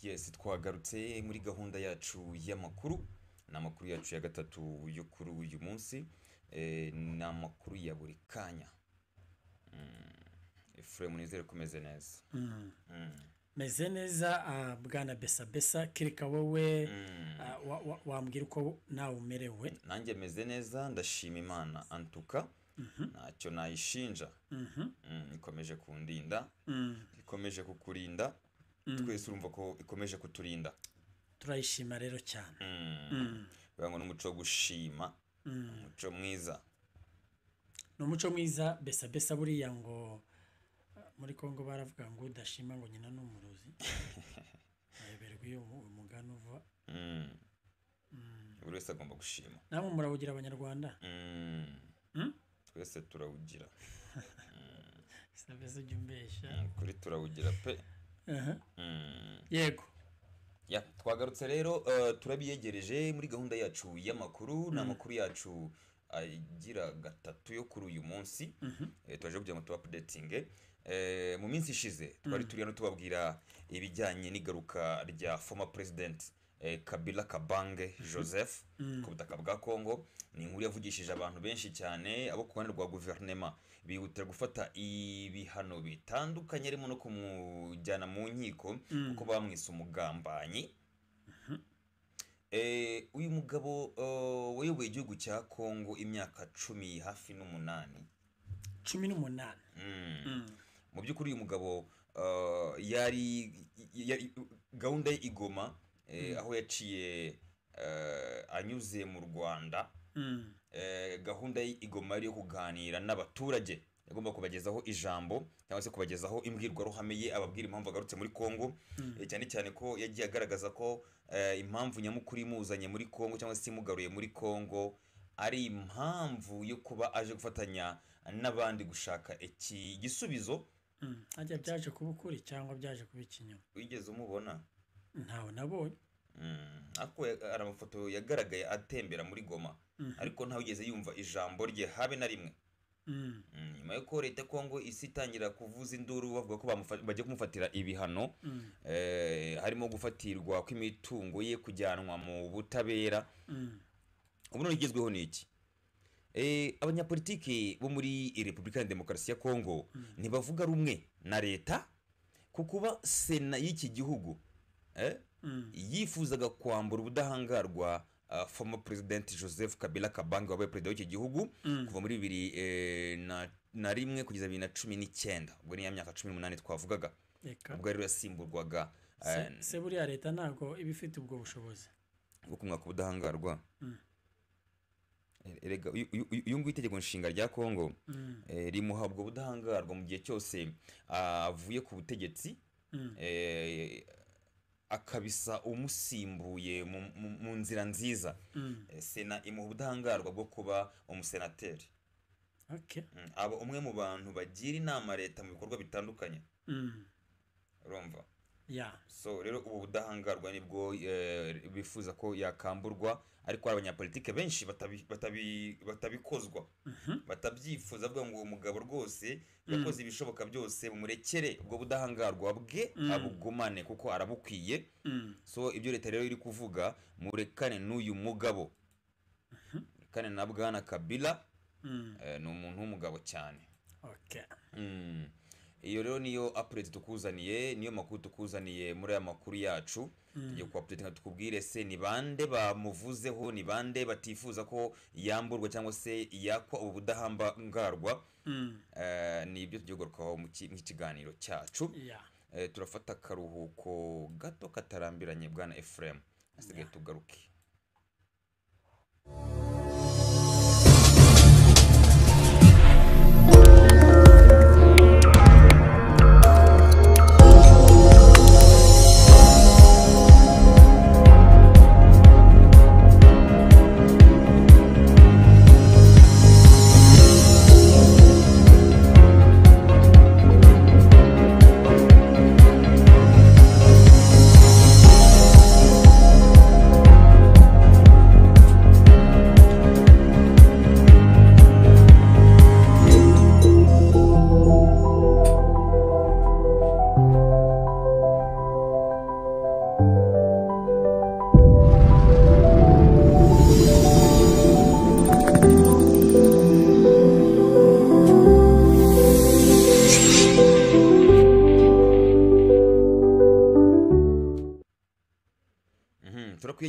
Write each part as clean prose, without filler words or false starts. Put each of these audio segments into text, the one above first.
Yes, twagarutse muri gahunda yacu y'amakuru. Ni amakuru yacu ya gatatu yo kuri uyu munsi. Ni amakuru ya buri kanya. Efuremu, nizere ko umeze neza. Meze neza, bwana Besa Besa. Kereka wowe wambwira uko nawe umerewe. Nanjye meze neza, ndashima Imana, antuka ntacyo nayishinja. Ikomeje kundinda, ikomeje kukurinda, twese urumva ko ikomeje kuturinda. Turayishima rero cyane. Bivuga ngo n'umuco wo gushima, umuco mwiza. Ni umuco mwiza, Besa Besa. Buriya ngo muri Kongo baravuga ngo udashima ngo nyina ni umurozi. Ayoberwa iyo umugani uva. Buri wese agomba gushima. Namwe murawugira, Abanyarwanda? Twese turawugira. Besa Besa, ujya umbeshya. Kuri turawugira pe. Yego. Ya, twagarutse rero, turabiyegereje muri gahunda yacu y'amakuru. Ni amakuru yacu agira gatatu yo kuri uyu munsi. Twaje kugira ngo tuba-updatinge. Mu minsi ishize twari turi hano tubabwira ibijyanye n'igaruka rya former president Kabila Kabange Joseph ku butaka bwa Congo. Ni inkuru yavugishije abantu benshi cyane. Abo ku ruhande rwa guverinema bihutira gufata ibihano bitandukanye, harimo no kumujyana mu nkiko kuko bamwise umugambanyi. Uyu mugabo wayoboye igihugu cya Congo imyaka 18 hafi. 18. Mu by'ukuri uyu mugabo yari gahunda ye igoma, aho yaciye anyuze mu Rwanda. Gahunda ye igoma yari iyo kuganira n'abaturage, yagomba kubagezaho ijambo cyangwa se kubagezaho imbwirwaruhame ye, ababwira impamvu agarutse muri Congo. Cyane cyane ko yagiye agaragaza ko impamvu nyamukuru imuzanye muri Congo cyangwa se imugaruye muri Congo ari impamvu yo kuba aje gufatanya n'abandi gushaka iki gisubizo. Hajya byaje kuba ukuri cyangwa byaje kuba ikinyoma? Wigeze umubona? Ntawe nabonye. Ariko hari amafoto yagaragaye atembera muri Goma, ariko ntawigeze yumva ijambo rye habe na rimwe. Nyuma y'uko leta ya Kongo isi itangira kuvuza induru bavuga ko bagiye kumufatira ibihano, harimo gufatirwa kw'imitungo ye, kujyanwa mu butabera. Ubu none igezweho ni iki? Abanyapolitiki bo muri Repubulika ya Demokarasi ya Kongo ntibavuga rumwe na leta ku kuba sena y'iki gihugu yifuzaga kwambura ubudahangarwa former president Joseph Kabila Kabange, wabaye perezida w'iki gihugu kuva muri 2001 kugeza 2019. Ubwo ni ya myaka 18 twavugaga. Reka. Ubwo rero yasimburwaga Se buriya leta ntabwo iba ifite ubwo bushobozi bwo kumwaka ubudahangarwa? Erega uyu nguyu itegeko nshinga rya Kongo rimuha ubwo budahangarwa mu gihe cyose avuye ku butegetsi, akabisa umusimbuye mu nzira nziza. Sena imuha ubudahangarwa bwo kuba umusenateri. Aba umwe mu bantu bagira inama leta mu bikorwa bitandukanye. Urumva? Ya. So rero ubu budahangarwa nibwo bifuza ko yakamburwa, ariko hari abanyapolitike benshi batabikozwa, batabyifuza, bavuga ngo uwo mugabo rwose yakoze ibishoboka byose, mumurekere ubwo budahangarwa bwe abugumane kuko arabukwiye. So ibyo leta rero iri kuvuga, murekane n'uyu mugabo, murekane na bwana Kabila. Ni umuntu w'umugabo cyane. Iyo rero niyo update tukuzaniye, niyo makuru tukuzaniye muri aya makuru yacu. Tugiye ku update tukubwire se ni bande bamuvuzeho, ni bande batifuza ko yamburwa cyangwa se yakwa ubu budahangarwa. Ni ibyo tugiye kugarukaho mu kiganiro cyacu. Turafata akaruhuko gato katarambiranye, bwana Ephraim, asigaye tugaruke.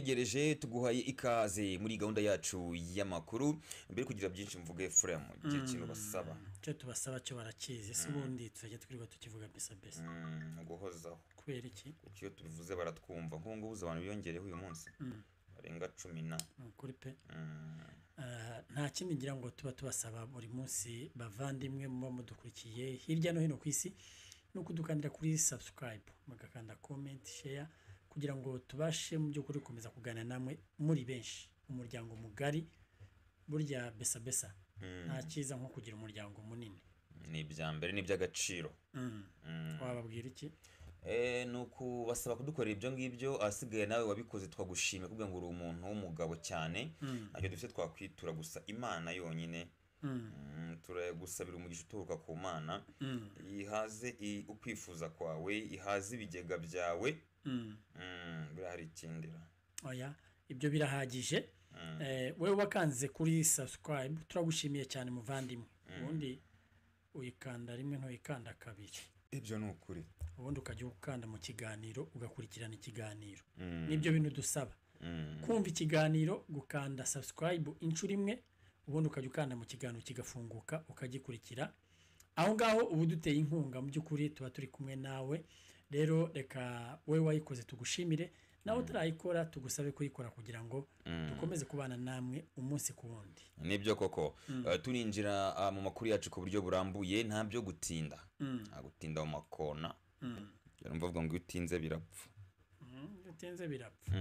Turabyegereje, tuguhaye ikaze muri gahunda yacu y'amakuru. Mbere kugira byinshi mvuge, Frame, igihe kintu basaba. Icyo tubasaba cyo barakizi, si ubundi tuzajya twirirwa tukivuga bisa bisa. Guhozaho. Kubera iki? Kuko iyo tubivuze baratwumva. Nk'ubu ngubu abantu biyongereyeho uyu munsi barenga 10 na. Ni ukuri pe. Nta kindi ngira ngo tuba tubasaba buri munsi, bavandimwe muba mudukurikiye hirya no hino ku isi, ni ukudukandira kuri subscribe, mugakanda comment, share, kugira ngo tubashe mu by'ukuri gukomeza kuganira namwe muri benshi, umuryango mugari. Burya besa besa nta cyiza nko kugira umuryango munini. Ni ibya mbere, ni iby'agaciro. Wababwira iki? Ni ukubasaba kudukorera ibyo ngibyo. Ahasigaye nawe wabikoze twagushimye, kugira ngo uri umuntu w'umugabo cyane. Ntacyo dufite twakwitura, gusa Imana yonyine. Turagusabira umugisha uturuka ku Mana, ihaze ukwifuza kwawe, ihaze ibigega byawe. Buriya hari ikindira? Oya, ibyo birahagije. Wowe wakanze kuri subscribe, turagushimiye cyane muvandimwe. Ubundi uyikanda rimwe, ntuyikanda kabiri. Ibyo ni ukuri. Ubundi ukajya ukanda mu kiganiro, ugakurikirana ikiganiro. Nibyo bintu dusaba: kumva ikiganiro, gukanda subscribe inshuro imwe, ubundi ukajya ukanda mu kiganiro kigafunguka, ukagikurikira aho ngaho. Ubu duteye inkunga mu by'ukuri, tuba turi kumwe nawe. Rero reka wowe wayikoze tugushimire, nawe utarayikora tugusabe kuyikora, kugira ngo dukomeze kubana namwe umunsi ku wundi. Nibyo koko. Turinjira mu makuru yacu ku buryo burambuye, nta byo gutinda, nta gutinda mu makona. Numva bavuga ngo iyo utinze birapfa. Bitinze birapfa.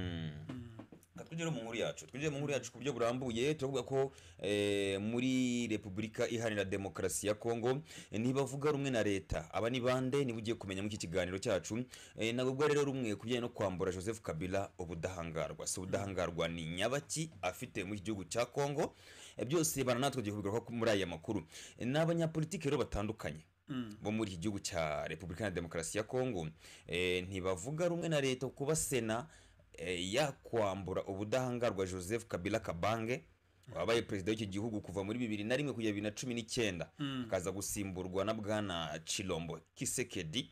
Reka twinjire mu nkuru yacu, twinjire mu nkuru yacu ku buryo burambuye. Turavuga ko muri Repubulika Iharanira Demokarasi ya Kongo ntibavuga rumwe na leta. Aba ni bande? Niba ugiye kumenya muri iki kiganiro cyacu. Ntabwo bwa rero rumwe ku bijyanye no kwambura Joseph Kabila ubudahangarwa. Si ubudahangarwa ni nyabaki afite muri iki gihugu cya Kongo? Byose bana natwe tugiye kubigarukaho muri aya makuru. Ni abanyapolitiki rero batandukanye bo muri iki gihugu cya Repubulika ya Demokarasi ya Kongo ntibavuga rumwe na leta kuba Sena yakwambura ubudahangarwa Joseph Kabila Kabange, wabaye perezida w'iki gihugu kuva muri 2001 kugera 2019, akaza gusimburwa na bwana Chilombo Kisekedi.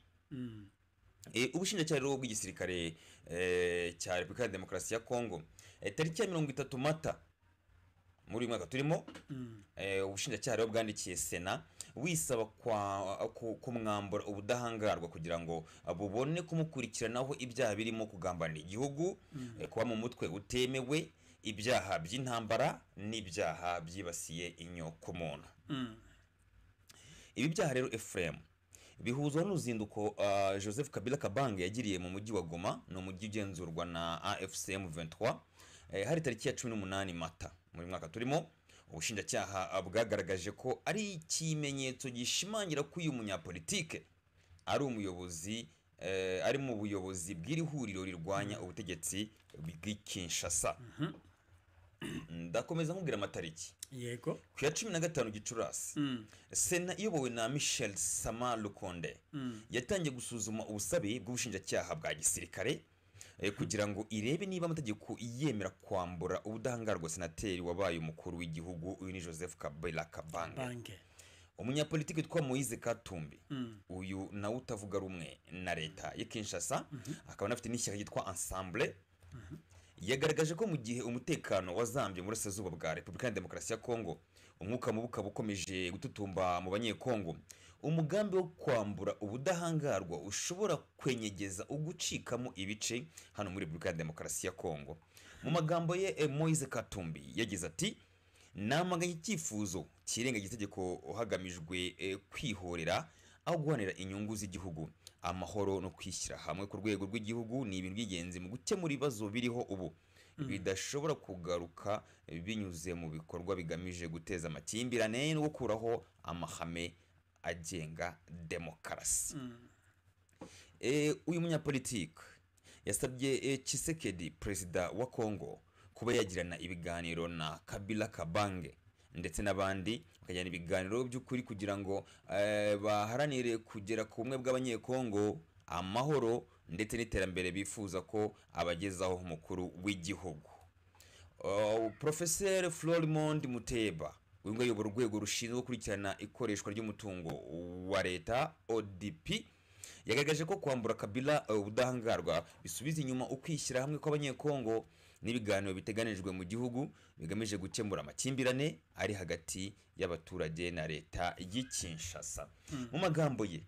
Ubushinjacyaha rero bw'igisirikare cya Repubulika ya Demokarasi ya Kongo, tariki ya 30 Mata muri uyu mwaka turimo, ubushinjacyaha rero bwandikiye Sena wisaba kumwambura ubudahangarwa kugira ngo bubone kumukurikiranaho ibyaha birimo kugambanira igihugu, kuba mu mutwe utemewe, ibyaha by'intambara n'ibyaha byibasiye inyokomuntu. Ibi byaha rero, Ephraim, bihuzwa n'uruzinduko Joseph Kabila Kabange yagiriye mu mujyi wa Goma, ni umujyi ugenzurwa na AFC M23. Hari tariki ya 18 Mata muri mwaka turimo. Ubushinjacyaha bwagaragaje ko ari ikimenyetso gishimangira ko uyu munyapolitike ari umuyobozi, ari mu buyobozi bw'iri huriro rirwanya ubutegetsi bw'i Kinshasa. Ndakomeza nkubwira amatariki. Yego. Ku ya 15 Gicurasi, Sena iyobowe na Michel Sama Lukonde yatangiye gusuzuma ubusabe bw'ubushinjacyaha bwa gisirikare kugira ngo irebe niba amategeko yemera kwambura ubudahangarwa senateri wabaye umukuru w'igihugu. Uyu ni Joseph Kabila Kabange. Bange. Umunyapolitiki witwa Moise Katumbi, uyu nawe utavuga rumwe na leta ya Kinshasa, akaba anafite n'ishyaka ryitwa Ensemble, yagaragaje ko mu gihe umutekano wazambye mu burasirazuba bwa Repubulika ya Demokarasi ya Kongo, umwuka mubi ukaba ukomeje gututumba mu Banyekongo, umugambi wo kwambura ubudahangarwa ushobora kwenyegeza ugucikamo ibice hano muri Repubulika ya Demokarasi ya Kongo. Mu magambo ye, Moise Katumbi yagize ati: "Namaganye icyifuzo kirengagiza itegeko hagamijwe kwihorera aho guharanira inyungu z'igihugu. Amahoro no kwishyira hamwe ku rwego rw'igihugu ni ibintu by'ingenzi mu gukemura ibibazo biriho ubu, bidashobora kugaruka binyuze mu bikorwa bigamije guteza amakimbirane no gukuraho amahame agenga demokarasi." Uyu munyapolitiki yasabye Tshisekedi, perezida wa Congo, kuba yagirana ibiganiro na Kabila Kabange ndetse n'abandi, bakagirana ibiganiro by'ukuri kugira ngo baharanire kugera ku bumwe bw'Abanyekongo, amahoro ndetse n'iterambere bifuza ko abagezaho umukuru w'igihugu. Professeur Florimond Muteba, uyu nguyu ayobora urwego rushinzwe gukurikirana ikoreshwa ry'umutungo wa leta, ODP, yagaragaje ko kwambura Kabila ubudahangarwa bisubiza inyuma ukwishyira hamwe kw'Abanyekongo. n'ibiganiro biteganijwe mu gihugu bigamije gukemura amakimbirane ari hagati y'abaturage na leta y'i Kinshasa. Mu magambo ye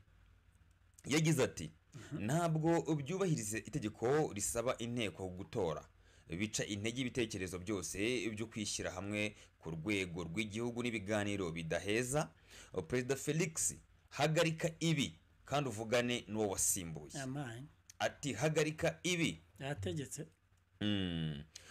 yagize ati: "Ntabwo byubahiriza itegeko risaba inteko gutora, bica intege ibitekerezo byose byo kwishyira hamwe ku rwego rw'igihugu n'ibiganiro bidaheza. Perezida Felix, hagarika ibi kandi uvugane n'uwo wasimbuye." Amaye. Ati: "Hagarika ibi." Yategetse.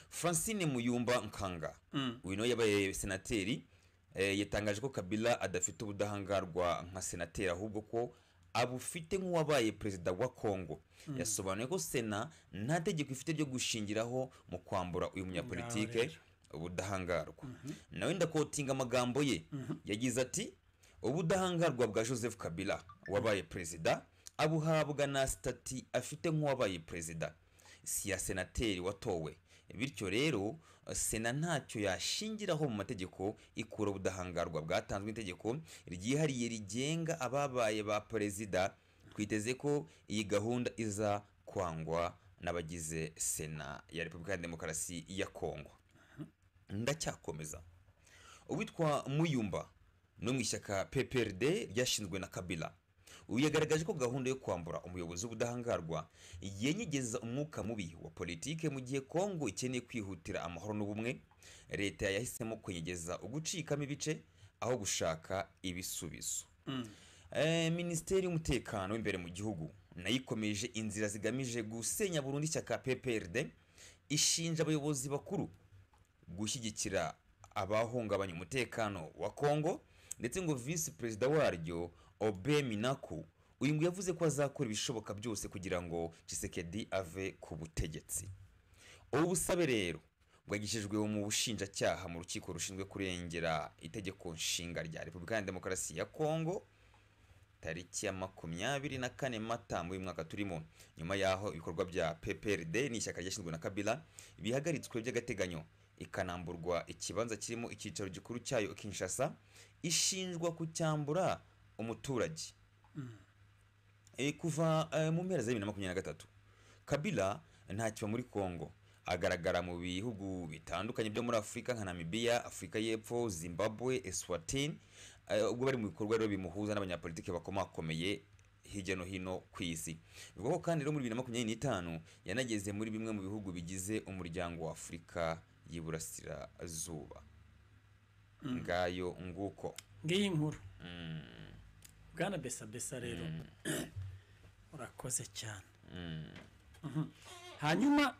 Francine Muyumba Nkanga, uyu nawe yabaye senateri, yatangaje ko Kabila adafite ubudahangarwa nka senateri, ahubwo ko abufite nk'uwabaye perezida wa Kongo. Yasobanuye ko Sena nta tegeko ifite ryo gushingiraho mu kwambura uyu munyapolitike Ngaho rero. ubudahangarwa. Nawe ndaquotinga amagambo ye, yagize ati: "Ubudahangarwa bwa Joseph Kabila wabaye perezida abuhabwa na statut afite nk'uwabaye perezida, si ya senateri watowe. Bityo rero Sena ntacyo yashingiraho mu mategeko ikura ubudahangarwa bwatanzwe n'itegeko ryihariye rigenga ababaye ba perezida. Twiteze ko iyi gahunda iza kwangwa n'abagize Sena ya Repubulika ya Demokarasi ya Kongo." Ndacyakomeza. Uwitwa Muyumba no mu ishyaka PPRD ryashinzwe na Kabila, uyu yagaragaje ko gahunda yo kwambura umuyobozi w'ubudahangarwa yenyegeza umwuka mubi wa politike mu gihe Kongo ikeneye kwihutira amahoro n'ubumwe. Leta yahisemo kwenyegeza ugucikamo ibice aho gushaka ibisubizo. Minisiteri y'Umutekano w'imbere mu gihugu nayo ikomeje inzira zigamije gusenya burundu ishyaka PPRD, ishinja abayobozi bakuru gushyigikira abahungabanya umutekano wa Kongo, ndetse ngo visi perezida waryo Aubin Minaku, uyu ngo yavuze ko azakora ibishoboka byose kugira ngo Tshisekedi ave ku butegetsi. Ubu busabe rero bwagishijwe mu bushinjacyaha mu rukiko rushinzwe kurengera itegeko nshinga rya Repubulika ya Demokarasi ya Kongo tariki ya 24 Mata muri uyu mwaka turimo, nyuma y'aho ibikorwa bya PPRD, ni ishyaka ryashinzwe na Kabila, bihagaritswe by'agateganyo, ikanamburwa ikibanza kirimo icyicaro gikuru cyayo Kinshasa, ishinjwa kucyambura umuturage. Kuva mu mpera za 2023 Kabila ntakiba muri Congo, agaragara mu bihugu bitandukanye byo muri Afurika nka Namibia, Afurika y'Epfo, Zimbabwe, Eswatini. Ubwo bari mu bikorwa rero bimuhuza n'abanyapolitiki bakomakomeye hirya no hino ku isi. Bivugwa ko kandi rero muri 2025 yanageze muri bimwe mu bihugu bigize Umuryango wa Afurika y'Iburasirazuba. Ngayo nguko. Ngiyi nkuru, bwana Besa Besa. Rero urakoze cyane. Hanyuma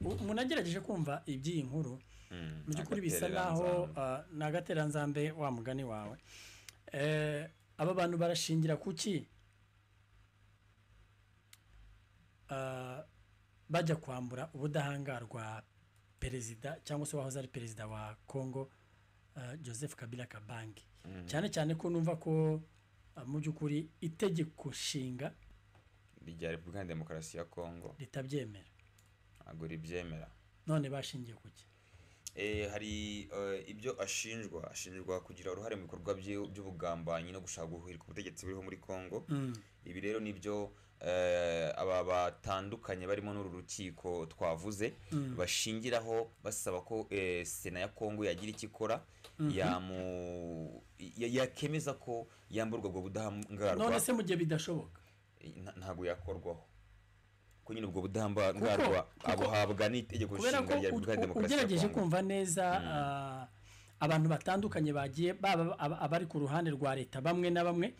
umuntu agerageje kumva iby'iyi nkuru, mu by'ukuri bisa naho ni agateranzambe wa mugani wawe. Aba bantu barashingira kuki bajya kwambura ubudahangarwa perezida cyangwa se wahoze ari perezida wa Congo, Joseph Kabila Kabange, cyane cyane ko numva ko mu by'ukuri itegeko nshinga rya Repubulika ya Demokarasi ya Kongo ritabyemera? Ntabwo ribyemera. None bashingiye kuki? Hari ibyo ashinjwa kugira uruhare mu bikorwa by'ubugambanyi no gushaka guhirika ubutegetsi buriho muri Congo. Ibi rero nibyo aba batandukanye barimo n'uru rukiko twavuze bashingiraho basaba ko Sena ya Congo yagira icyo ikora, yakemeza ko yamburwa ubwo budahangarwa. None se mu gihe bidashoboka? Ntabwo yakorwaho ko nyine ubwo budahangarwa abuhabwa n'itegeko Kubera nshinga ko rya Repubulika ya Demokarasi ya ugerageje Congo. kumva neza, abantu batandukanye bagiye baba abari ku ruhande rwa leta bamwe na bamwe,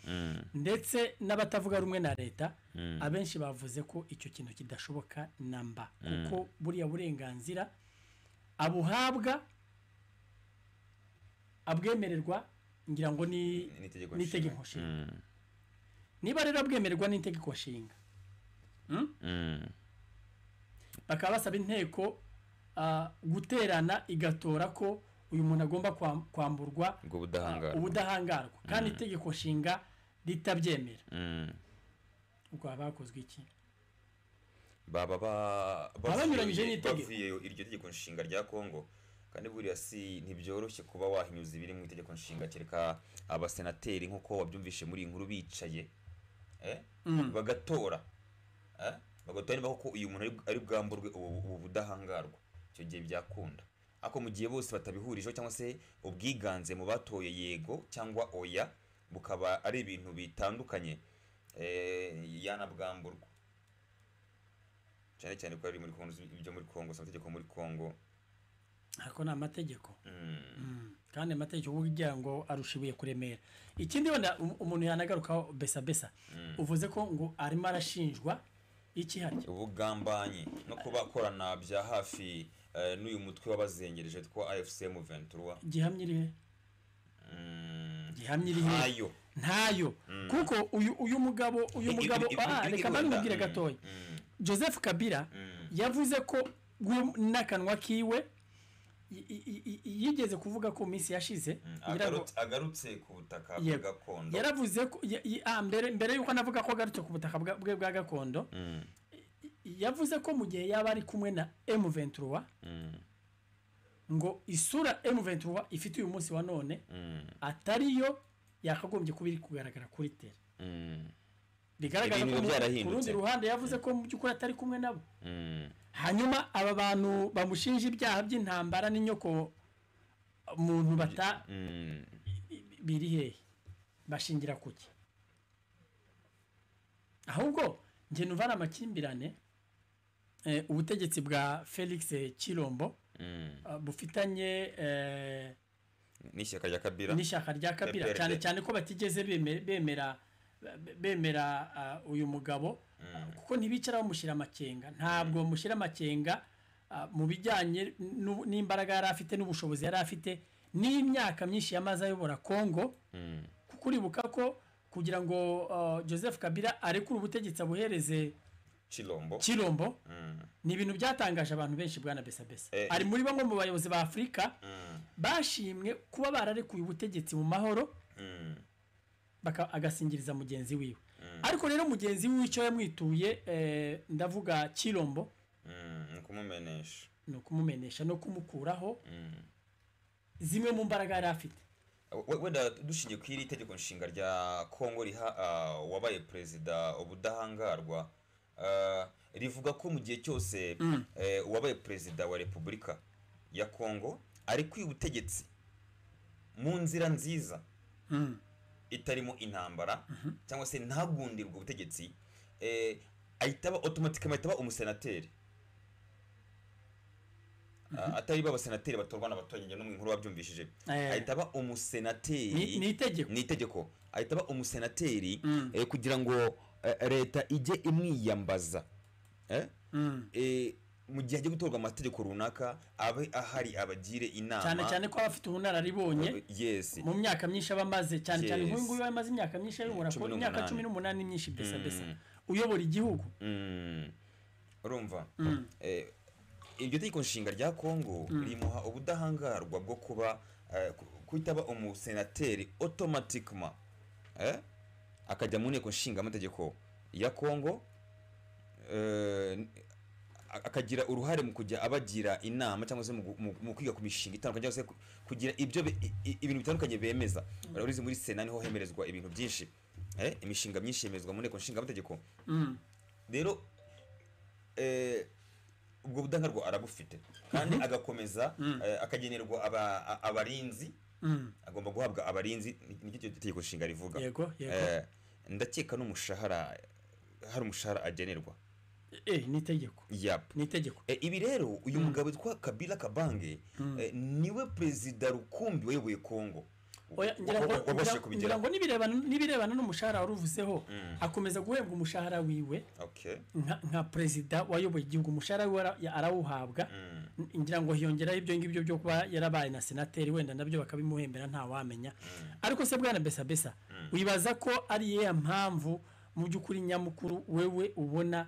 ndetse n'abatavuga rumwe na leta, abenshi bavuze ko icyo kintu kidashoboka namba, kuko buriya burenganzira abuhabwa, abwemererwa, ngira ngo ni n'itegeko n'itegeko nshinga. nshinga. Niba rero abwemererwa n'itegeko nshinga, bakaba basaba inteko guterana igatora ko uyu muntu agomba kwamburwa ubwo budahangarwa, ubudahangarwa, kandi itegeko nshinga ritabyemera, ubwo haba hakozwe iki? Baba Baba banyuranyije n'itegeko. Bavuye iryo tegeko nshinga rya Congo. Kandi buriya si ntibyoroshye kuba wahinyuza ibiri mu itegeko nshinga, kereka abasenateri nk'uko wabyumvishe muri iyi nkuru bicaye bagatora, bagatora niba koko uyu muntu ari bwamburwe ubu budahangarwa. Icyo gihe byakunda, ariko mu gihe bose batabihurijeho cyangwa se ubwiganze mu batoye yego cyangwa oya bukaba ari ibintu bitandukanye, yanabwamburwa, cyane cyane ko ari muri Kongo, ibyo muri Kongo si amategeko muri Kongo. Ariko ni amategeko. Kandi amategeko kugira ngo arusha ibuye kuremera. Ikindi wenda umuntu yanagarukaho, besa besa, uvuze ko ngo arimo arashinjwa iki harya? Ubugambanyi no kuba akorana bya hafi n'uyu mutwe wabazengereje twa AFC M23. Gihamya iri he? Gihamya iri he? Ntayo. Ntayo, kuko uyu mugabo, uyu mugabo, reka mbanze nkubwire gatoya. Joseph Kabila yavuze ko n'akanwa kiwe yigeze kuvuga ko mu minsi yashize, ngira ngo Agarutse ku butaka bwa gakondo. Yaravuze ko mbere yuko anavuga ko agarutse ku butaka bwe bwa gakondo, yavuze ko mu gihe yaba ari kumwe na M23, ngo isura M23 ifite uyu munsi wa none atariyo yakagombye kuba iri kugaragara kuri terrain. Bigaragara Ibintu ko byarahindutse. ku rundi ruhande yavuze ko mu by'ukuri atari kumwe nabo. Hanyuma aba bantu bamushinja ibyaha by'intambara n'inyoko muntu bata biri hehe? Bashingira kuki? Ahubwo njye numva ari amakimbirane ubutegetsi bwa Felix Chilombo bufitanye n'ishyaka rya Kabila. N'ishyaka rya Kabila. PPRD. Cyane cyane ko batigeze bemera uyu mugabo, kuko ntibicara bamushyira amakenga, ntabwo bamushyira amakenga mu bijyanye n'imbaraga yari afite n'ubushobozi yari afite n'imyaka myinshi yamaze ayobora Kongo. Kuko uribuka ko kugira ngo Joseph Kabila arekure ubutegetsi abuhereze Chilombo, Chilombo, ni ibintu byatangaje abantu benshi, bwana Besabesa. Ari muri bamwe mu bayobozi ba Afurika bashimwe kuba bararekuye ubutegetsi mu mahoro, agasingiriza mugenzi wiwe. Ariko rero mugenzi wiwe icyo yamwituye, ndavuga Chilombo, Ni ukumumenesha. Ni ukumumenesha no kumukuraho zimwe mu mbaraga yari afite. Wenda dushingiye ku iri tegeko nshinga rya Kongo riha uwabaye perezida ubudahangarwa, rivuga ko mu gihe cyose uwabaye perezida wa Repubulika ya Kongo ari kwiba ubutegetsi mu nzira nziza itarimo intambara cyangwa se ntagundirwe ubutegetsi, ahita aba automatiquement ahita aba umusenateri. Atari ba basenateri batorwa n'abaturage, njye no mu nkuru wabyumvishije. Ahita aba umusenateri. Ni itegeko. Ni itegeko, ahita aba umusenateri kugira ngo leta ijye imwiyambaza mu gihe hagiye gutorwa amategeko runaka, abe ahari abagire inama. Cyane cyane ko aba afite ubunararibonye mu myaka myinshi aba amaze, cyane cyane nk'uyu nguyu amaze imyaka myinshi ayobora Cumi ko imyaka n'umunani. 18 ni myinshi, besa besa, uyobora igihugu. Urumva, iryo tegeko nshinga rya Kongo rimuha ubudahangarwa bwo kuba kuhita aba umusenateri automatiquement, akajya mu nteko nshingamategeko ya Kongo, akagira uruhare mu kujya abagira inama cyangwa se mu kwiga ku mishinga itandukanye cyangwa se kugira ibyo ibintu bitandukanye bemeza. Urabizi, muri sena niho hemerezwa ibintu byinshi, imishinga myinshi yemezwa mu nteko nshingamategeko. Rero ubwo budahangarwa arabufite kandi agakomeza akagenerwa abarinzi. Agomba guhabwa abarinzi, nicyo tegeko nshinga rivuga. yego yego Ndakeka n'umushahara, hari umushahara agenerwa. Ni itegeko. Yap. Ni itegeko. Ibi rero, uyu mugabo witwa Kabila Kabange niwe perezida rukumbi wayoboye Kongo Oya, ngira ngo wabashije ngira kubigeraho. ngo nibirebana n'umushahara wari uvuzeho, akomeza guhembwa umushahara wiwe nka perezida wayoboye igihugu. Umushahara wiwe arawuhabwa. Ngira ngo hiyongeraho ibyo ngibyo byo kuba yarabaye na senateri, wenda nabyo bakabimuhembera, ntawamenya. Ariko se bwana Besa Besa, wibaza ko ari iyihe mpamvu mu by'ukuri nyamukuru wewe ubona,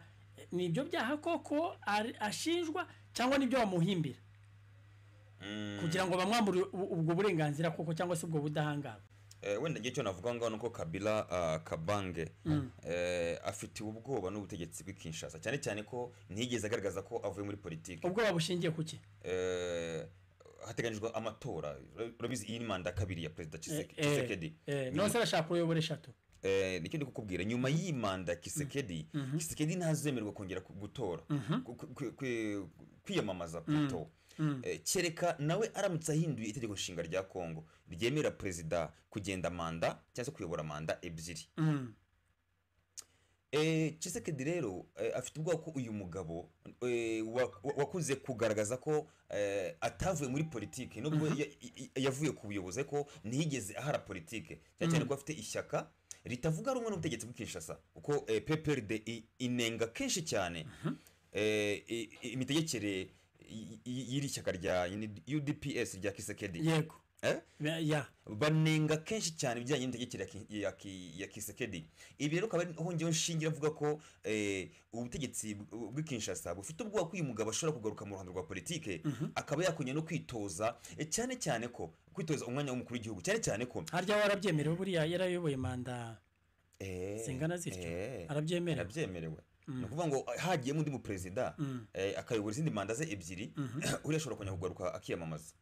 ni ibyo byaha koko ashinjwa cyangwa nibyo bamuhimbira kugira ngo bamwambure ubwo burenganzira koko cyangwa se ubwo budahangarwa? Wenda ngiye icyo navuga ngaho nuko Kabila Kabange afitiwe ubwoba n'ubutegetsi bw'i Kinshasa, cyane cyane ko ntiyigeze agaragaza ko avuye muri politiki. Ubwoba bushingiye kuki? Hateganyijwe amatora, urabizi iyi ni manda ya kabiri ya perezida Tshisekedi. None se arashaka kuyobora eshatu? Nicyo ndi kukubwira, nyuma y'iyi manda Tshisekedi ntazemererwa kongera gutora, kwiyamamaza plutôt. Kereka nawe aramutse ahinduye itegeko nshinga rya Kongo ryemera perezida kugenda manda cyangwa se kuyobora manda ebyiri. Tshisekedi rero afite ubwoba ko uyu mugabo wakunze kugaragaza ko atavuye muri politiki, nubwo yavuye ku buyobozi, ariko ntiyigeze ahara politiki, cyane cyane ko afite ishyaka ritavuga rumwe n'ubutegetsi bw'i Kinshasa, kuko PPRD inenga kenshi cyane imitegekere y'iri shyaka rya UDPS rya Tshisekedi. Yego. Eh? Ya. Banenga kenshi cyane ibijyanye n'imitegekere ya Tshisekedi. Ibi rero akaba ariho ngewe nshingira mvuga ko ubutegetsi bw'i Kinshasa bufite ubwoba ko uyu mugabo ashobora kugaruka mu ruhando rwa politike, akaba yakongera no kwitoza, cyane cyane ko kwitoza umwanya w'umukuru w'igihugu, cyane cyane ko Harya warabyemerewe? Buriya yarayoboye manda zingana zityo, arabyemerewe? Arabyemerewe. Ni ukuvuga ngo hagiyemo undi muperezida akayobora izindi manda ze ebyiri, uriya ashobora kongera kugaruka akiyamamaza.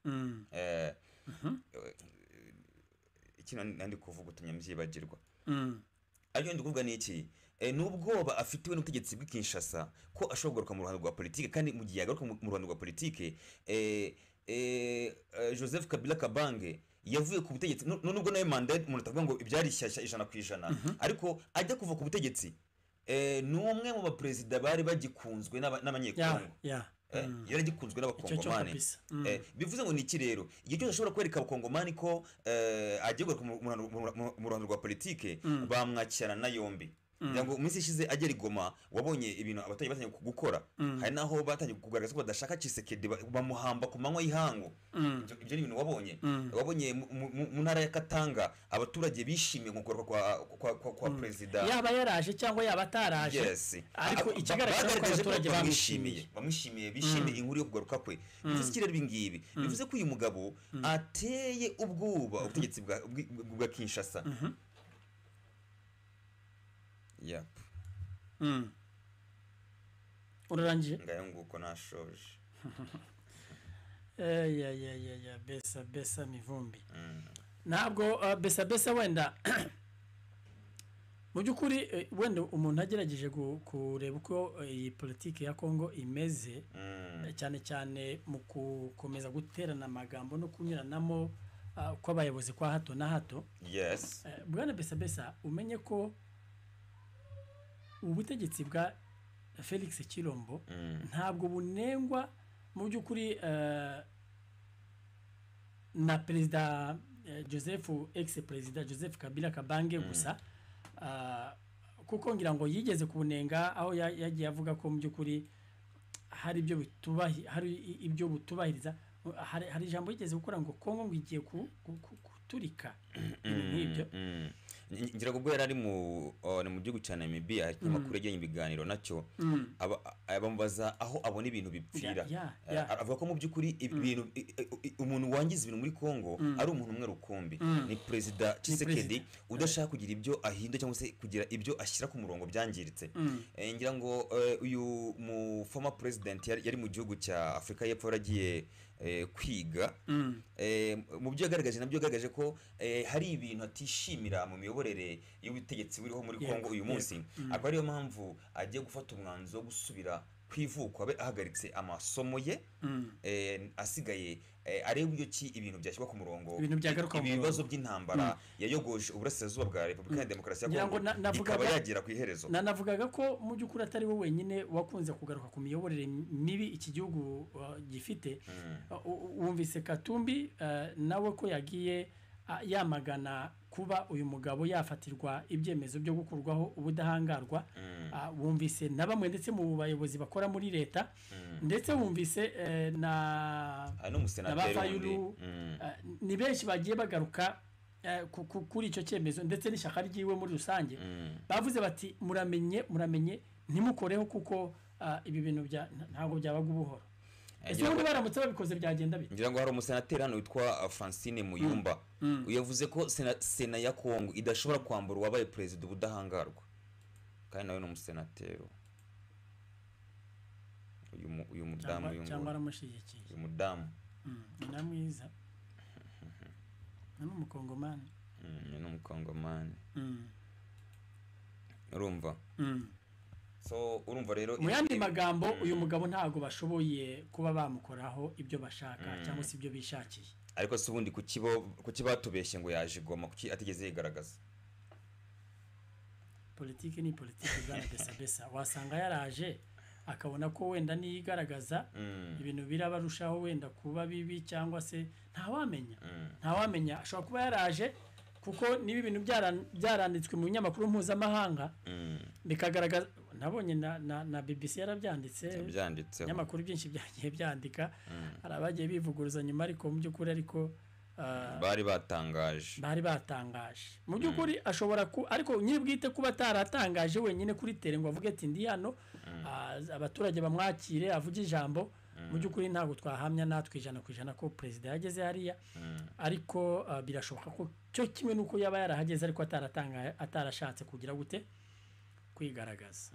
Kino nandi kuvuga utumye mbyibagirwa. Ariko ndi kuvuga ni iki? Ni ubwoba afitiwe n'ubutegetsi bw'i Kinshasa ko ashobora kugaruka mu ruhando rwa politike, kandi mu gihe yagaruka mu ruhando rwa politike, Joseph Kabila Kabange yavuye ku butegetsi, nubwo nawe manda umuntu atavuga ngo ibyari shyashya 100%, ariko ajya kuva ku butegetsi, ni umwe mu baperezida bari bagikunzwe n'Abanyekongo. Yari agikunzwe Icyo cyo n'Abakongomani. kabisa. Bivuze ngo ni iki rero? Igihe cyose ashobora kwereka Abakongomani ko agiye kugaruka mu ruhando rwa politike, bamwakirana na yombi. Ngira ngo mu minsi ishize agera i Goma, wabonye ibintu abaturage batangiye gukora. Hari naho batangiye kugaragaza ko badashaka Tshisekedi, bamuhamba ku manywa y'ihangu. Ibyo ni ibintu wabonye. Wabonye mu ntara ya Katanga abaturage bishimiye kugaruka kwa perezida. Yaba yaraje cyangwa yaba ataraje, ariko ikigaragara ni uko Bagaragaje ko abaturage bamwishimiye, bamwishimiye. Bamwishimiye, bishimiye inkuru yo kugaruka kwe. Bivuze iki rero ibi ngibi? Bivuze ko uyu mugabo ateye ubwoba ubutegetsi bwa Kinshasa. Yep. Urarangije? Ngayo nguko, nashoje. Ya ya ya ya, besa besa mivumbi. Ntabwo besa besa wenda mu by'ukuri, wenda umuntu agerageje kureba uko iyi politiki ya Kongo imeze, cyane cyane mu gukomeza guterana amagambo no kunyuranamo kw'abayobozi kwa hato na hato. Bwana besa besa, umenye ko ubutegetsi bwa Felix Chilombo ntabwo bunengwa mu by'ukuri na perezida Joseph, ex perezida Joseph Kabila Kabange gusa, kuko ngira ngo yigeze kubunenga aho yagiye avuga ko mu by'ukuri hari ibyo butubahiriza. Hari ijambo yigeze gukora ngo Kongo ngo igiye kuturika, ibintu nk'ibyo. Ngira ngo ubwo yari ari mu ni mu gihugu cya Namibia, hari ikinyamakuru yagiranye ibiganiro nacyo, bamubaza aho abona ibintu bipfira. Avuga ko mu by'ukuri ibintu umuntu wangiza ibintu muri Kongo ari umuntu umwe rukumbi, ni perezida Tshisekedi udashaka kugira ibyo ahindura cyangwa se kugira ibyo ashyira ku murongo byangiritse. Ngira ngo uyu mu former president yari mu gihugu cya Afurika y'Epfo, yaragiye kwiga. Mu byo yagaragaje, nabyo yagaragaje ko hari ibintu atishimira mu miyoborere y'ubutegetsi buriho muri Kongo uyu munsi, akaba ariyo mpamvu agiye gufata umwanzuro wo gusubira ku ivuko, abe ahagaritse amasomo ye, asigaye arebe uburyo ki ibintu byashyirwa ku murongo, Ibintu byagaruka mu ibi bibazo murongo. by'intambara yayogoje uburasirazuba bwa Repubulika ya Demokarasi ya Ngira ngo Kongo ikaba yagera ku iherezo. Nanavugaga ko mu by'ukuri atari we wenyine wakunze kugaruka ku miyoborere mibi iki gihugu gifite. Wumvise Katumbi nawe ko yagiye yamagana kuba uyu mugabo yafatirwa ibyemezo byo gukurwaho ubudahangarwa. Wumvise na bamwe ndetse mu bayobozi bakora muri leta, ndetse wumvise na Hari na ba n'umusenateri wundi. Fayulu. Ni benshi bagiye bagaruka kuri icyo cyemezo, ndetse n'ishyaka ryiwe muri rusange. Bavuze bati: "Muramenye, muramenye, ntimukoreho, kuko ibi bintu ntabwo byabaga ubuhoro." Ese Ngira ubundi baramutse babikoze byagenda bite? Ngira ngo hari umusenateri hano witwa Francine Muyumba yavuze ko sena ya Kongo idashobora kwambura uwabaye perezida ubudahangarwa, kandi nawe ni umusenateri, uyu mudamu, uyu Cyangwa nguyu. aramushyigikiye. Uyu mudamu. Ni na mwiza, ni n'umukongomani. Ni n'umukongomani. Urumva? So urumva rero Mu yandi magambo, uyu mugabo ntabwo bashoboye kuba bamukoraho ibyo bashaka cyangwa se ibyo bishakiye. Ariko se ubundi kuki batubeshye ngo yaje i Goma, kuki atigeze yigaragaza? Politiki ni politiki, bwana Besa Besa. Wasanga yaraje akabona ko wenda niyigaragaza ibintu birabarushaho wenda kuba bibi, cyangwa se ntawamenya. Ntawamenya, ashobora kuba yaraje kuko niba ibintu byaranditswe mu binyamakuru mpuzamahanga bikagaragaza, nabonye na BBC yarabyanditse. Yabyanditseho. Ibinyamakuru byinshi byagiye byandika, hari abagiye bivuguruza nyuma, ariko mu by'ukuri ariko bari batangaje. Bari batangaje. Mu by'ukuri ashobora ku ariko nyir'ubwite kuba ataratangaje wenyine kuri terrain ngo avuge ati ndi hano, abaturage bamwakire, avuge ijambo. Mu by'ukuri ntabwo twahamya natwe 100% ko perezida yageze hariya, ariko birashoboka ko cyo kimwe n'uko yaba yarahageze ariko atarashatse kugira gute, kwigaragaza.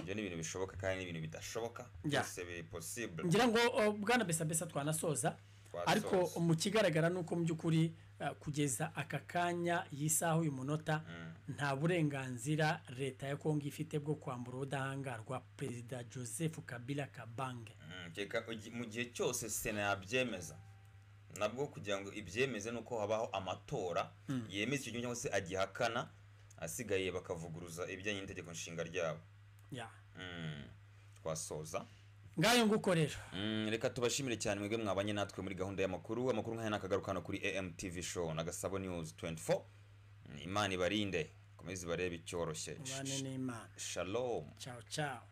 Ibyo ni ibintu bishoboka kandi ni ibintu bidashoboka. Byose biri possible. Ngira ngo bwana Besa Besa, twanasoza. Twasoza. Ariko mu kigaragara ni uko mu by'ukuri kugeza aka kanya, iyi saha, uyu munota, nta burenganzira leta ya Kongo ifite bwo kwambura ubudahangarwa Perezida Joseph Kabila Kabange. Kereka mu gihe cyose Sena yabyemeza. Nabwo kugira ngo ibyemeze nuko habaho amatora yemeza icyo gihugu cyangwa se agihakana, asigaye bakavuguruza ibijyanye n'itegeko nshinga ryabo. Twasoza. Ngayo nguko rero. Reka tubashimire cyane mwebwe mwabanye natwe muri gahunda y'amakuru. Amakuru nk'aya nakagaruka hano kuri AMTV Show na Gasabo News 24. Imana ibarinde, komeze ibarebe icyoroshye. Ubane n'Imana. Shalom. Ciao ciao.